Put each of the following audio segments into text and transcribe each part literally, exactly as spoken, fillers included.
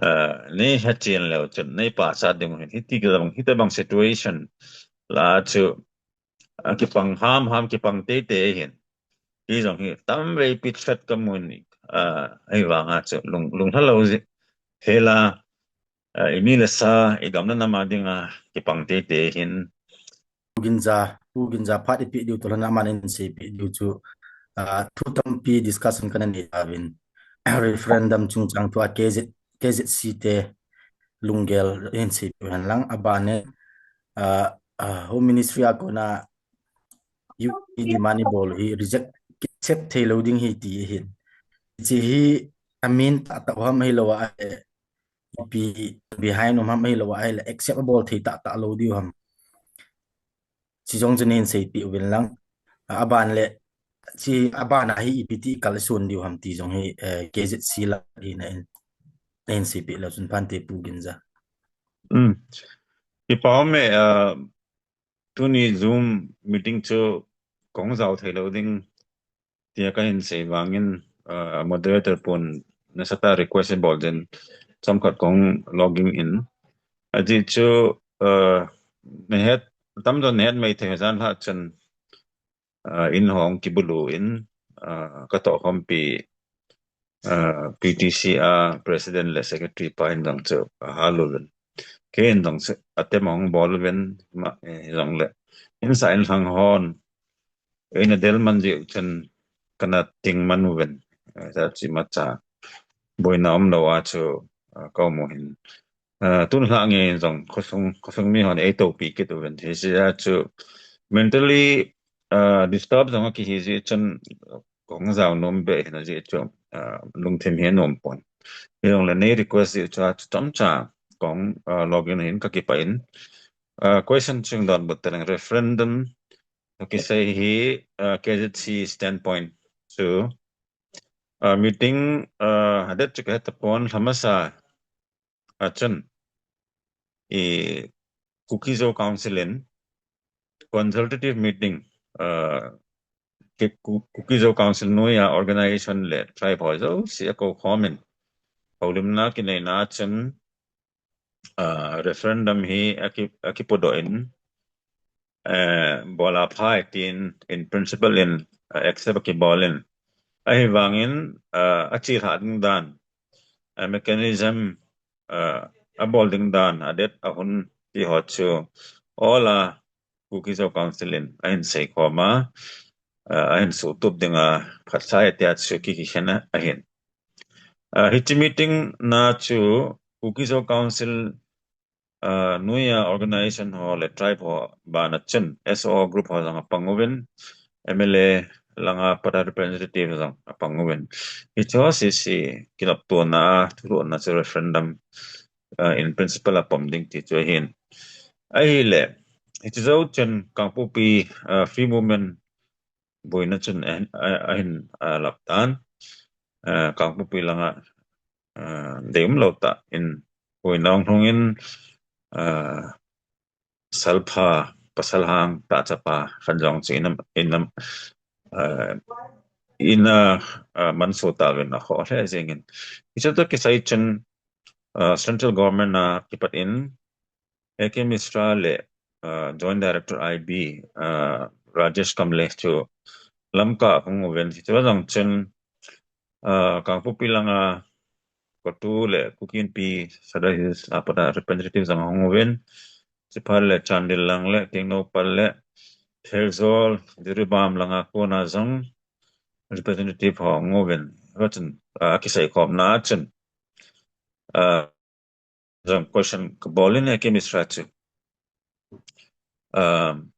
uh, nei hechen leu chun nei pachat ding hin, hiti kibang, hiti bang situation la chu, uh, kipang ham ham, kipang teitei hin. Hi jong hi tamvei pitchat kamun, uh, ahivanga chu lung, lung lha lou ji. Hela, uh, i mi le sa, i gam le nam a dinga kipang teitei hin. Pu Ginza, Pu Ginza phat ipi diu toh lhana aman eiseipeh diu chu, ah, thu tampi discussion kana nei tauvin. Referendum chungchang thu a K Z, K Z C te lunggel eiseipeh hen lang, aban in, ah, ah, Home Ministry a kona U P demand ibol hi reject, accept thei lou ding hi ti hin. Hiche hi amin tahtah ham hilou a, eh, ipi behind um ham hilou a, ahile accept abol thei tahtah lou diu ham. Chi jong chu neiseipeh uvin lang. A, aban le, chi aban a hi ipi ti kalson diu ham ti jong hi, eh, K Z C la hi na in, neiseipeh leu chun phante Pu Ginza. Hmm. Kipa um e, uh, tuni Zoom meeting chu kahung jao thei lou ding tia kahin sei vangin, uh, moderator pun nasatah a request ibol din chomkhat kahung logging in. Ajeh chu, uh, nahet, tamjo nahet mai thei jan lha chun, uh, in hung kibulu in, uh, katoh khompi, uh, P T C a president le secretary pa in jong chu ahal uvin. Kei in jong chu attempt ahung bol uvin, ama, eh, jong le. Insah in lhang hon, eina del man jeh chun kana ting man uvin. Eh, hiche imacha boina umlou a chu, uh, ka um u hin. Uh, tun lhah nge jong khosung, khosung mi hon eitopi kit uvin. Hiche a chu mentally, uh, disturb jong akihi jeh chun kahung jao nom be hin ajeh chu, uh, lungthim hi anom pon. Hijongle nei request jeh chu a chu chomcha kahung, uh, login hin kakipah in. Uh, question chung donbut taleng referendum kisei hi, uh, K Z C standpoint chu, uh, meeting, uh, adet chu kahe tapon lhamasa a chun, i Kuki Zo Council in consultative meeting, uh, Ki-, Ku-, Kuki Zo Council noiya organization le tribe ho jouse akou khom in, houlimna kineina a chun, uh, referendum hi aki, akipodoh in, uh, bol apha e tin, in principle in, uh, accept akibol in. Ahivangin, uh, achelhah ding dan, uh, mechanism, uh, abol ding dan, adet, ahun ti ho chu, all a Kuki Zo Council in ahin seikhom a, uh, ahin suhtup dinga phatsai tia chu ki, kikhen ahin. Uh, hiche meeting na chu Kuki Zo Council, uh, noiya organization ho le tribe ho bana chun S O group ho jong apang uvin, M L A langa pat a representative jong apang uvin. Hiche ho jouse kinoptona, thulhuhna chu referendum, uh, in principle apom ding ti chu ahin. Ahile, hiche jou chun Kangpokpi, uh, Free Movement boina chun ahin, a, ahin, a, lap tan. A, Kangpokpi langa, a, deium lou tah in boina ahung lhung in, a, salpha, pasal hang tah chapa khat jong chu inam, inam, a, ina, a, mansuh tauvin akhoh lheh jeng in. Hiche toh kisai chun, a, central government a kipat in, A K Mishra le, uh, Joint Director I B, uh, Rajesh Kamble chu Lamka ahung uvin, hiche jong chun, uh, Kangpokpi langa CoTU le Kuki Inpi Sadar Hills a pat a representative jong ahung uvin, chuphat le Chandel lang le Tengnoupal le Pherzawl, Jiribam langa kona jong representative ho ahung uvin, hichun, uh, akiseikhomna a chun, uh, jong question kabol in A K Mishra chu. Um,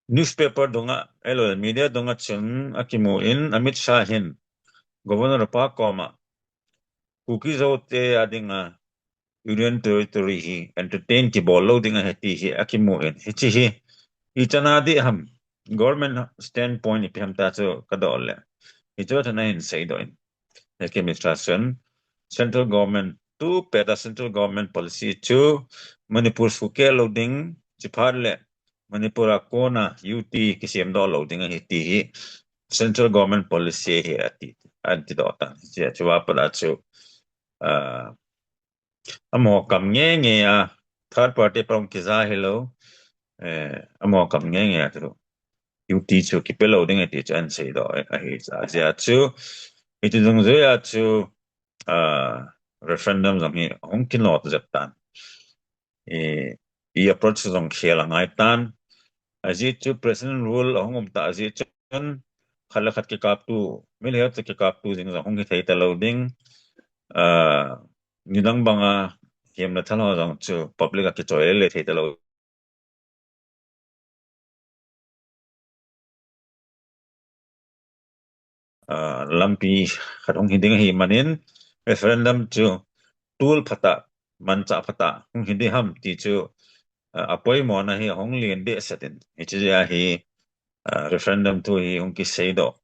newspaper dunga, ahilou le media dunga chun akimu in Amit Shah hin Governor pa koma Kuki Zo te a dinga Union Territory hi entertain kibol lou ding ahi ti hi akimu in. Hiche hi ichan a dih ham, government standpoint ipi ham ti chu kadoh le, hichu chun ahin seidoh in. A K Mishra chun central government, tupet a central government policy chu Manipur sukeh lou ding, chuphat le Manipur a kona U T kisemdoh lou ding ahi ti hi central government policy ahi ati, ati doh tan. Hiche a chu apat a chu, ah, amaho kam nge nge a, third party pa hung kija hilou, eh, amaho kam nge nge a chu duty chu kipe lou ding e ti chu ahin seidoh ahi. Ajeh chu, hiti dungjui a chu, ah, referendum jong hi hung kinot jep tan. I, i approach jong khel angai tan. Ajeh chu President rule ahung um ta ajeh chun khat le khat kikaptu, mi le khat kikaptu jing jong hung hithei talou ding. Ah, nidang banga hemna thal ho jong chu public a kichoi le le thei talou. Ah, lampi khat hung hi ding ahi manin, referendum chu tool phatah, manchah phatah hung hi ding ham ti chu, ah, apoimona hi ahung len dehset in. Hiche jeh a hi, ah, referendum thu hi hung kiseidoh,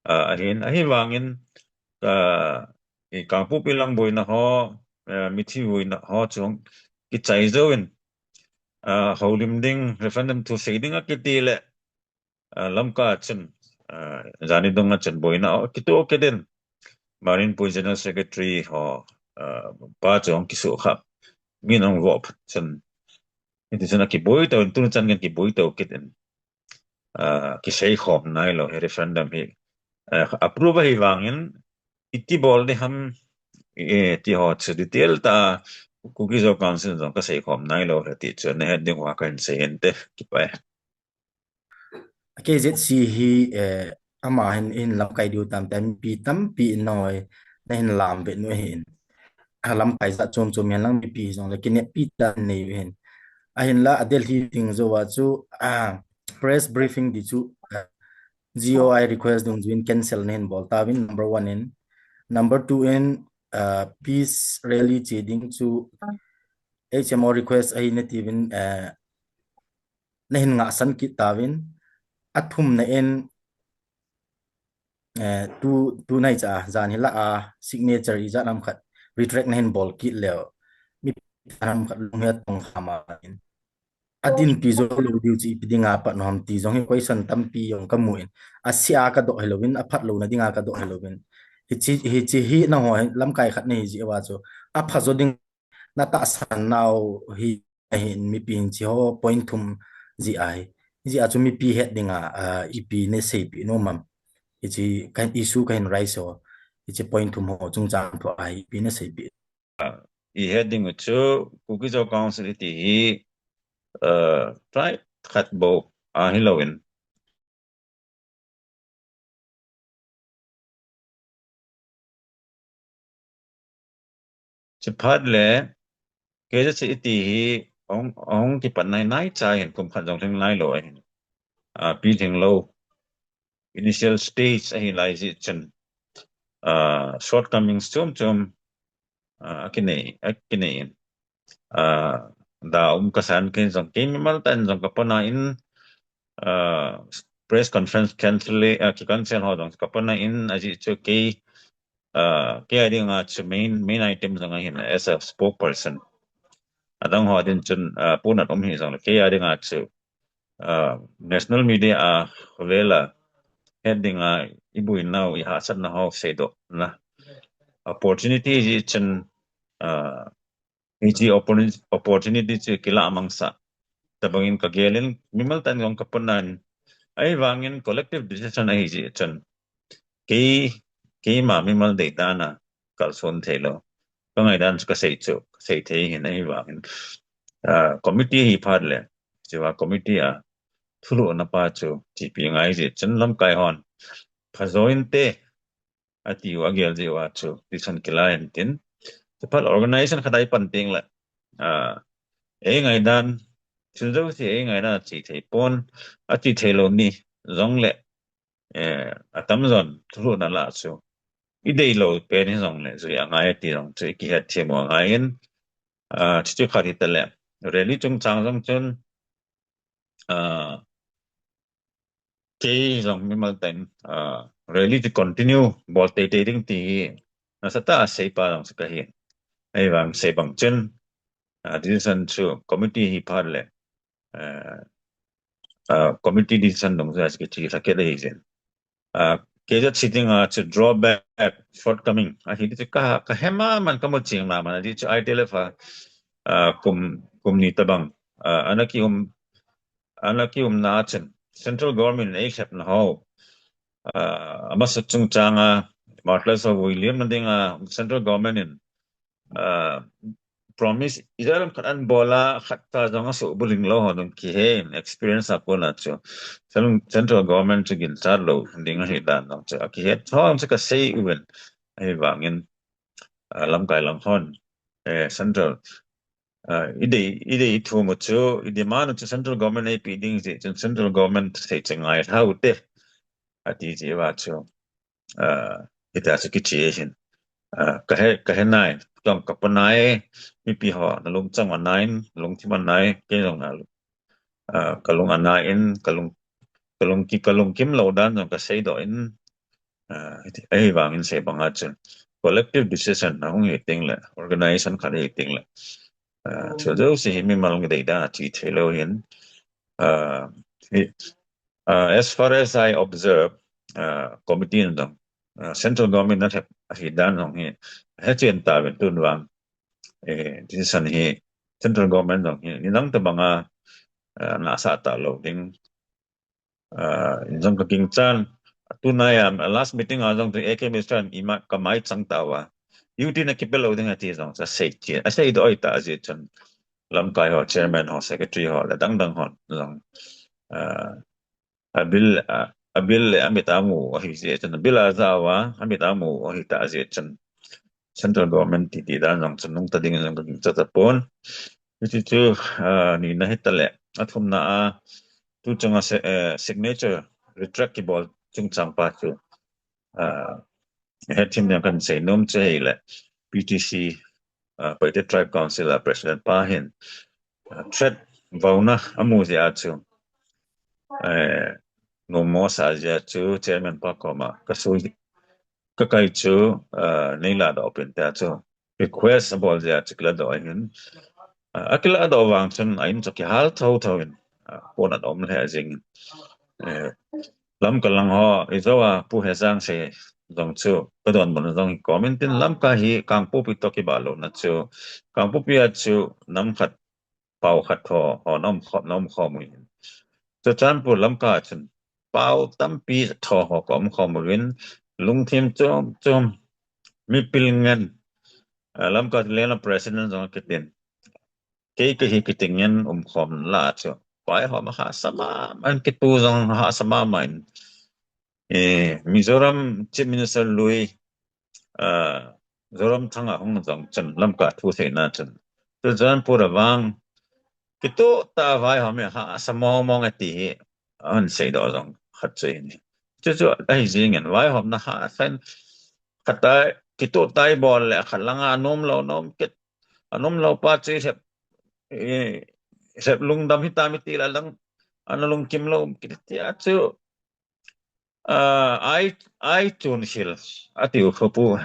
ah, ahin, ahivangin, ah, i Kangpokpi lang boina ho, ah, mithi boina ho chu hung kichai jouvin, ah, houlim ding, referendum thu sei ding akiti le, ah, Lamka chun, ah, jani dunga chun boina akitoh kit in. Maninpui General Secretary ho, ah, pa chu hung kisuhkhah, min hung voh phat chun, hiti chun akiboi to, tuni chan geiyin kiboi to kit in. Ah, kiseikhom nailou hi referendum hi, ah, approve ahivangin, iti bol ding ham, eh, ti ho chu detail tah a Kuki Zo Council jong kaseikhom nailou hi ti chu nahet diu va kahin sei hinte, kipah e. K Z C hi, eh, ama hin, hin lamkai diu tam, tampi, tampi in noi, nahin lam ve nu hin. A lamkai jat chom chom hin lang mipi jong le kineppi tah nei hin. Ahinla a Delhi ding jouva chu, ah, press briefing di chu, ah, G O I request dungjuiyin cancel nahin bol tauvin, number one in. Number two in, ah, peace rally che ding chu H M O request ahi natiuvin, ah, nahin ngahsan kit tauvin, athumna in, eh, tu, tu nai cha, jan hi la a signature ijat ham khat retract nahin bol kit leu, mipi ham khat lung hi atong kha ma in. Adinpi jou lou diu chu ipi dinga pat nom ham ti jong hi question tampi jong kamu in. Asia kadoh hilouvin, aphat louna dinga kadoh hilouvin. Hiche, hiche hi nangho hi lamkai khat nahi jeh uva chu, apha jo ding natahsan nau hi ahin, mipi hin hiche ho point thum jeh ahi. Hijeh a chu mipi het dinga, ah, ipi naseipeh nom ham. Hiche kahin issue kahin raise ho, hiche point thum ho chungchang thua hi ipi naseipeh. Ah, ihet ding u chu Kuki Zo Council iti hi, ah, tribe khat bou ahilouvin, chuphat le, K Z C iti hi ahung, ahung kipat nai nai cha hin, kum khat jong lhing nailou ahin. Ah, pi lhinglou. Initial stage ahi lai jeh chun, ah, shortcomings chom chom, ah, akinei, akinei in. Ah, da um kasan kei jong, kei mimal tah in jong kapona in, ah, press conference cancel, ah, kicancel ho jong kapona in, ajeh chu kei, ah, kei a dinga chu main, main item jong ahin as a spokesperson. Adang ho din chun, ah, punat um hi jongle kei a dinga chu, ah, national media a vela het dinga iboinau, ihahsatna ho seidohna opportunity jeh chun, ah, hiche opportuni-, opportunity chu kilah mangsah. Tobangin kagel in mimal tah in jong kapona in, ahivangin collective decision ahi jeh chun, kei, keima mimal deidan a kalson theilou. Kangaidan chu kasei chu, kasei thei hin ahivangin, ah, committee hi phat le, chua committee a thulhuhna pa chu T P ngai jeh chun lamkai hon phajo inte atiu agel jeh uva chu decision kila intin. Chuphat organization khat a ipan teng le, ah, eingaidan, thil jouse eingaidan a che thei pon, ache theilou ni jongle, eh, atamjon thulhuhna lah chu ideilou pen hijongle jui angai ti jong chu ikihet them u angai in, ah, chuche khat hitale, rally chungchang jong chun, ah, kei jong mimal tah in, ah, rally chu continue bol teitei ding ti hi nasatah a seipa jong chu kahi. Ahivang sei bang chun, ah, decision chu committee hi phat le, ah, ah, committee decision dungjuia chu kithi lha kit ahi jin. Ah, K Z C dinga chu drawback, shortcoming ahi ti chu ka, ka he mama, ka mu ching mama, ti chu I T L F a, ah, kum, kum ni tabang, ah, ana ki um, ana ki umna chun central government in ei lhepna ho, ah, amasa chungchanga martyrs ho vui liamna dinga central government in, ah, promise ijat ham khat ana bol a, khat cha jong asuh buling lou ho jong kihe in, experience a kona chu cen-, central government chu ginchat lou ding ahi dan jong chu akihet tho chu ka sei uvin, ahivangin, ah, lamkai lang hon, eh, central, ah, i dei, i dei i thum u chu, i demand u chu central government ei pe ding jeh chun central government sei chu ngai lha u te, ati jeh uva chu, ah, hita chu kiche hin. Ah, ka he, ka he nai, tong ka pa nai, mipi ho, na lungchang a nai, lungthim a nai, kei jong na, ah, ka lung a nai in, ka lung, ka lung ki, ka lungkim lou dan jong ka seidoh in, ah, ahivangin sei banga chun collective decision ahung hi teng le, organization khat hi teng le, ah, chu jouse hi mimal dei dan a chi thei lou hin, ah, hi, ah, as far as I observe, ah, committee in jong, ah, central government na lhep ahi dan jong hi, he chen tauvin tun vang, eh, decision hi central government jong hi, ni dang tabanga, ah, na sa ta lou ding. Ah, in jong ka ginchan, tunai a, last meeting a jong chu A K Minister in ima ka mai chang tauva. Duty na kipe lou ding ati jong chu asei chi, aseidoh ahi ta jeh chun. Lamkai ho, chairman ho, secretary ho, le dang dang ho jong. Ah, a bill, ah, a bill le amit a mu ahi jeh chun, a bill a ja uva, amit a mu ahi ta jeh chun, central government ti ti dan jong chu nung ta ding jong ka ginchat tapon. Hichu chu, ah, nina hita le, a thumna a, tu chunga se-, eh, signature retract kibol chungchang pa chu, ah, he thim jong kan sei nom chu hile, P T C, ah, Paite Tribe Council a president pa hin, ah, threat vauna amu jeh a chu, eh, numo sa jeh a chu chairman pa koma ka sui, ka kai chu, ah, nei ladoh pin tia chu request abol jeh a chu kiladoh ahin. Ah, akiladoh vang chun a in chu kihal tho tho in, ah, pon ana um lheh jing in. Eh, Lamka lang ho, i jo a Pu Hejang sei jong chu, ka donbut jong hi comment in Lamka hi Kangpokpi toh kibah louna chu, Kangpokpi a chu nam khat pao khat tho, ho na um khom, na um khom u hin. Churachandpur Lamka chun pao tampi tho ho ka um khom uvin, lungthim chom chom, mipil ngen, ah, Lamka Land of President jong kitin. Kei ka hi kiti ngen um khom la chu. Vaihom a hahsa mama in, kitu jong hahsa mama in. Eh, Mizoram Chief Minister lui, ah, Zoramthanga hung jong chun Lamka thu seina chun, Churachandpur a vang kitoh tah a vaihom in hahsa mong mong e ti hi ahin seidoh jong khat chu ahi. Chu chu ahi jing in vaihomna hahsa in khat a kitoh tah a ibol le khat langa anom lou nom kit, anom lou pa chu i lhep, i lhep lungdam hitam iti la lang, ana lungkim lou um kit tia chu, ah, ai, ai chun khel, ati u kho pu,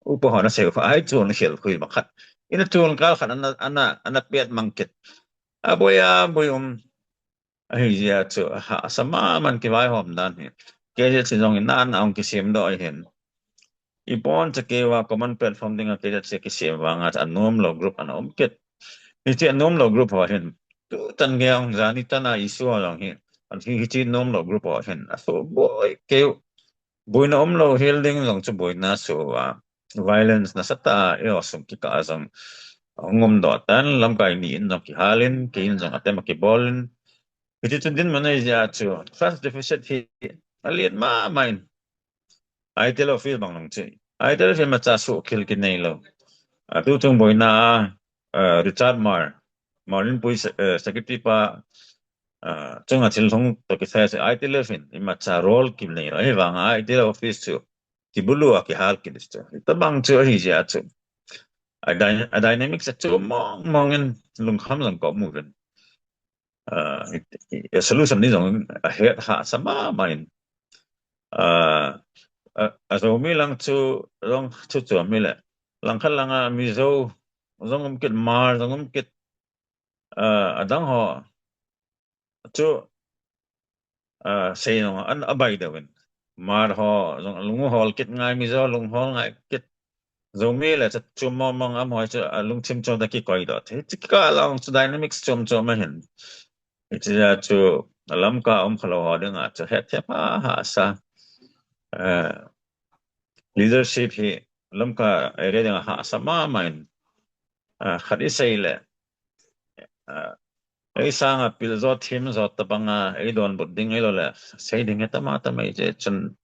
upa hon asei u kho, ai chun khel khui ma khat. Ina chun kal khat ana, ana, ana pet mang kit. Aboi, aboi um. Ahi jeh a chu, hahsa mama in kivaihom dan hi. K Z C jong in ana hung kisem doh ahin. Ibon cha kei uva common platform dinga K Z C kisem vanga chu anom lou group ana um kit. Hiche anom lou group ho hin, tu chan gei a jani chan a issue ho jong hi, an hi, hiche anom lou group ho hin, aso boi keu, boina um lou hel ding jong chu boina so a, violence nasatah a, eiho sung kikah a jong hung um doh tan, lamkai ni in jong kihal in, kei in jong attempt a kibol in. Hiche chu dinmun ahi jeh a chu, trust deficit hi alen mama in. I T L office bang lang chu. I T L office imacha suhkhel kinei lou. A, tu chung boina a, a, Richard Mar, Marlin Pui se-, eh, secretary pa, a, chunga thil hung toh kisai chu I T L in imacha role kinei lou. Ahivang a I T L office chu kibulu a kihal kit chu. Tabang chu ahi jeh a chu. A dy-, a dynamics a chu mong mong in lungkham jong ka um uvin. Ah, i, i, i solution ni jong ahet hahsa mama in. Ah, a, a Zomi lang chu, jong chu chu mi le. Langkhat langa Mizo jong um kit, Hmar jong um kit. Ah, adang ho chu, ah, sei jong an abai deuh in. Hmar ho, jong lung hol kit ngai, Mizo lung hol ngai kit. Zomi le chu chom mong mong, amaho chu alungthim chom a kikoi doh. Hiche kikah a jong chu dynamics chom chom ahin. Hiche a chu Lamka um khalou ho dinga chu hethem a hahsa. Eh, leadership hi Lamka area dinga hahsa mama in. Ah, khat isei le, ah, ei sanga pil jo, them jo tabanga ei donbut ding, ahilou le sei ding hi tama tama hiche chun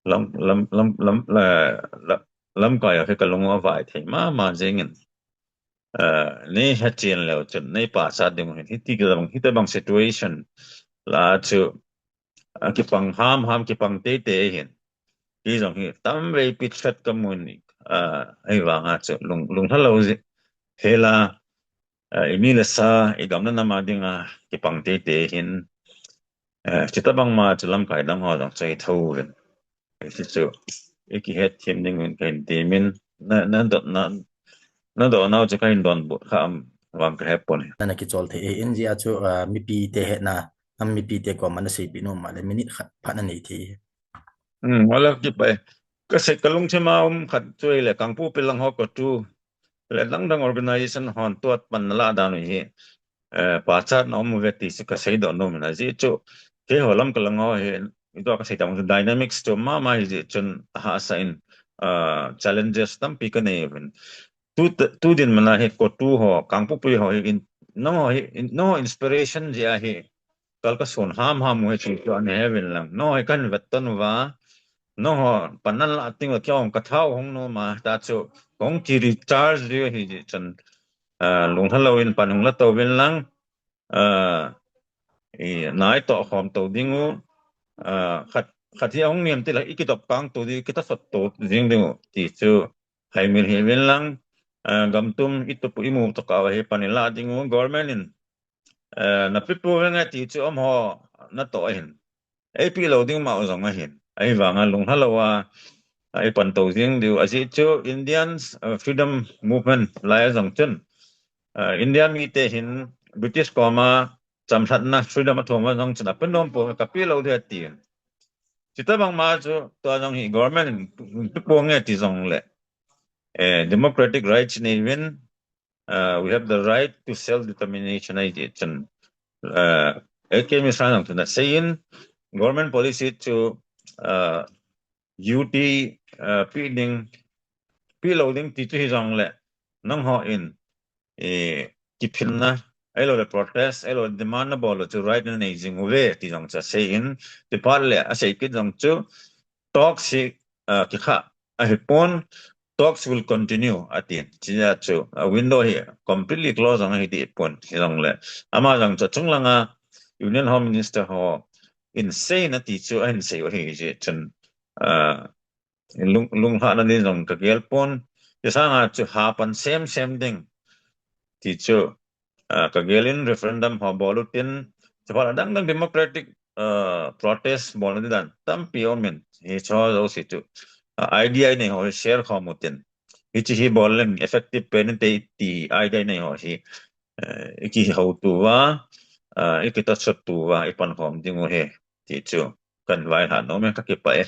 lam, lam, lam, lam, la, la, Lamka a hi kalung avai thei mama jingin. Ah, nei hechen leu chun nei pachat ding u hin, hiti tabang, hitabang situation la chu, ah, kipang ham ham, kipang teitei hin. Hijong hi tamvei pi chat kamun, ah, ahivanga chu lung, lunglha lou ji hela, ah, imi le sa, igam le nam a dinga kipang teitei hin. Ah, chutabang ma chu lamkai dang ho jong chu ithou uvin. Hichu ikihet them ding uvin kahin temin, na, na dot na, na dot nau chu kahin donbut kha am vang kahe pon. Nana kichol thei e, injia chu, ah, mipite hetna, am mipite koma naseipeh nom a le minute khat phat nanei thei. Hmm, wala kipah e. Kasei kalungthim a um khat chu ahile Kangpokpi lang ho COTU le dang dang organization hon tuat pan nalah dan u hi, eh, pachatna um uve ti chu kasei doh nom in, ajeh chu keiho Lamka lang ho hi, ito kasei tang chu dynamics chu mama hijeh chun ahahsa in, ah, challenges tampi kanei uvin. Tu, tu dinmun a hi COTU ho, Kangpokpi ho hi in, nangho hi, in, nangho inspiration jeh a hi kal kason ham ham u hi chu chu ana heuvin lang. Nangho hi kahin vetton uva, nangho pan nalah teng le keiho kathau hung nom a, ta chu kahung ki recharge diu hijeh chun, ah, lunglha lou in pan hung la touvin lang, ah, i, na itoh khom to ding u, ah, khat, khat hi ahung nem tile ikitop kang to ding, ikitahsot to jing ding u ti chu haimil hih uvin lang, ah, gam tum itup u imu tokah uva hi pan ilah ding u, government in, ah, napeh pou venge ti chu amaho natoh ahin. Eipeh lou ding ma u jong ahin. Ahivanga lunglha lou a, ah, ipan to jing diu. Ajeh chu Indians, ah, freedom movement lai a jong chun, ah, India mite hin British koma chamlhatna freedom athum a jong chun ape nom pou, kapeh lou ding atin. Chutabang ma chu tua jong hi government in pe pou nge ti jongle, eh, democratic rights nei uvin, uh, we have the right to self determination, ahi ti chun, uh, A K Mishra jong chun asei in, government policy chu, uh, duty, uh, pe ding, pe lou ding ti chu hijongle, nangho in, eh, kiphinna, ahilou le protest, ahilou le demand nabol u chu right nanei jing uve ti jong chu asei in, ti phat le asei kit jong chu talks hi, ah, kikha ahipon, talks will continue atin. Chujeh chu, ah, window hi completely close jong ahi dehpon, hijongle ama jong chu achung langa Union Home Minister ho in seina ti chu ahin sei u ahi jeh chun, ah, lung, lunglhahna ding jong kagel pon. Ti sanga chu hapan sem sem ding ti chu, ah, kagel in referendum ho bol utin, chuphat adang dang democratic, ah, protest bolna ding dan tampi aumin, hicheho jouse chu, ah, idea inei ho hi share khom utin, hiche hi bol leng effective pen inte ti idea inei ho hi, eh, ikihouto uva, ah, ikitahsot to uva ipan khom ding u ahi ti chu kahin vailhah nom e, kakipah e.